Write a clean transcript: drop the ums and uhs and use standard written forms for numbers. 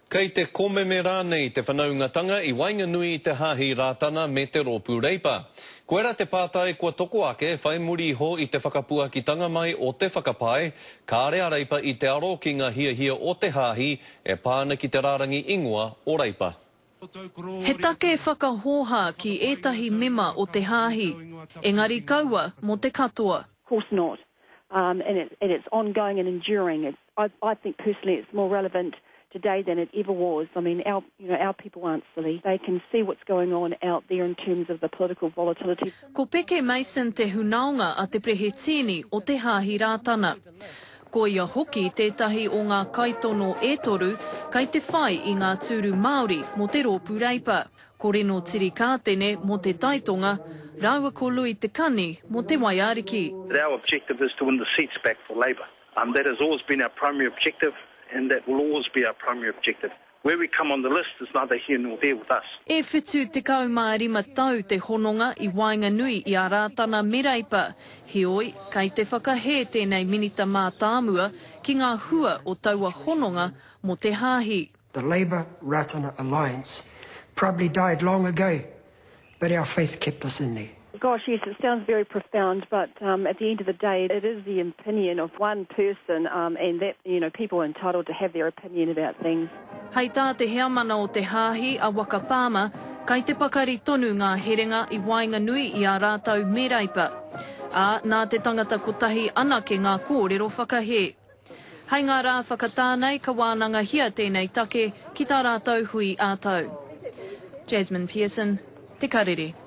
Kei te komeme rānei te whanaungatanga i waenganui i te Hāhi Rātana me te Rōpū Reipa? Koirā te pātai kua toko ake whai muri iho i te whakapuakitanga mai o te whakapae kāre a Reipa i te aro ki ngā hiahia o te Hāhi e pā ana ki te rārangi ingoa o Reipa. He take whakahōhā ki ētahi mema o te Hāhi, engari kaua mō te katoa. Course not. Um, and, it, and it's ongoing and enduring. It's, I, I think personally it's more relevant today than it ever was. I mean, our, you know, our people aren't silly. They can see what's going on out there in terms of the political volatility. Ko Peke Mason te hunaonga a te Perehetīni o Te Hāhi Rātana. Ko ia hoki tētahi o ngā kaitono e toru kei te whai i ngā tūru Māori mō te Rōpū Reipa. Ko Reno Tirikātene mō Te Taitonga, rāua ko Louis Te Kani mō Te Waiariki. Our objective is to win the seats back for Labour. That has always been our primary objective and that will always be our primary objective. Where we come on the list is neither here nor there with us. E 75 tau te hononga i waenganui i a Rātana me Reipa. Heoi, kei te whakahē tēnei minita mātāmua ki ngā hua o taua hononga mō te hāhi. The Labour Ratana Alliance probably died long ago, but our faith kept us in there. Gosh, yes, it sounds very profound, but um, at the end of the day, it is the opinion of one person, um, and that, you know, people are entitled to have their opinion about things. Hei tā te heamana o te hāhi, a Waka Palmer, kei te pakari tonu ngā herenga i waenganui i a rātou me Reipa. Ā, nā te tangata kotahi anake ngā kōrero whakahē. Hei ngā rā whakatā nei ka wānangahia tēnei take ki tā rātou hui ā-tau. Jasmine Pearson, Te Karere.